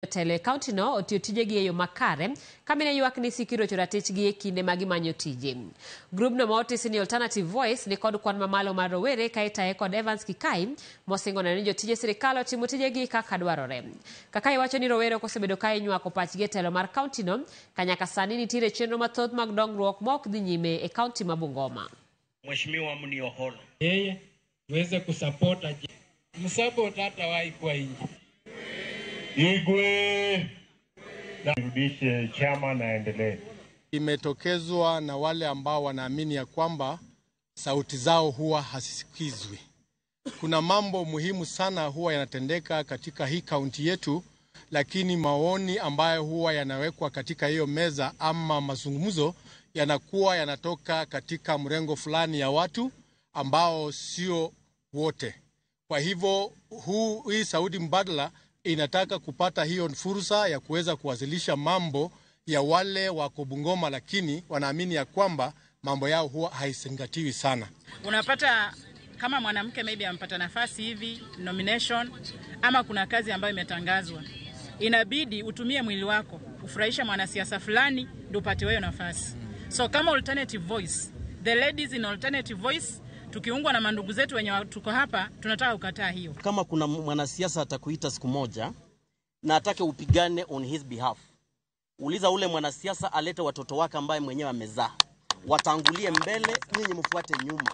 Jotelo e kaunti no otiyo tijegi e yo makare ka mine ywak ni sik irocho ratichgi e kinde ma gimanyo tije. Grubno ma otisi ni Alternative Voice ni kod kwan mamalo mar rowere ka itaye kod Evans Kikai mosingo neno ni jotije sirikal otimo tijegi kaka dwarore. Kakai wacho ni rowere ok osebedo ka inywako pachgi e telo mar kaunti no ka nyaka sani nitiere chenro mathoth mag dongruok ma ok dhi nyime e kaunti ma Bungoma. Mheshimiwa Mnioholo. Yeye tuweze kusupport msupport hata wahi kwa nje. Igwe rudishe chama na endelee. Imetokezwa na wale ambao wanaamini ya kwamba sauti zao huwa hazisikizwi. Kuna mambo muhimu sana huwa yanatendeka katika hii kaunti yetu, lakini maoni ambayo huwa yanawekwa katika hiyo meza ama mazungumzo yanakuwa yanatoka katika mrengo fulani ya watu ambao sio wote. Kwa hivyo hii sauti mbadala inataka kupata hiyo fursa ya kuweza kuwasilisha mambo ya wale wako Bungoma, lakini wanaamini ya kwamba mambo yao huwa haizingatiwi sana. Unapata kama mwanamke maybe ampata nafasi hivi nomination, ama kuna kazi ambayo imetangazwa, inabidi utumie mwili wako ufurahisha mwanasiasa fulani ndio upate wewe nafasi. So kama Alternative Voice, the ladies in Alternative Voice, tukiungwa na mandugu zetu wenye tuko hapa, tunataka kukataa hiyo. Kama kuna mwanasiasa atakuita siku moja na atake upigane on his behalf, uliza ule mwanasiasa alete watoto wake ambaye mwenyewe amezaa, watangulie mbele, nyinyi mfuate nyuma,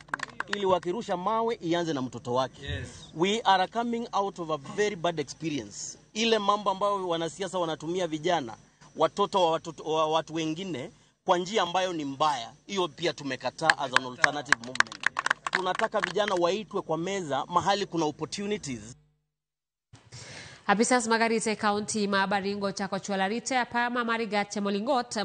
ili wakirusha mawe ianze na mtoto wake. Yes. We are coming out of a very bad experience. Ile mambo ambayo wanasiasa wanatumia vijana, watoto wa watu wengine kwa njia ambayo ni mbaya, hiyo pia tumekataa as an alternative movement. Tunataka vijana waitwe kwa meza mahali kuna opportunities. Apisas mag arita e kaunti ma Baringo chako chwalo arita e apaya ma Marigat Chemolingot.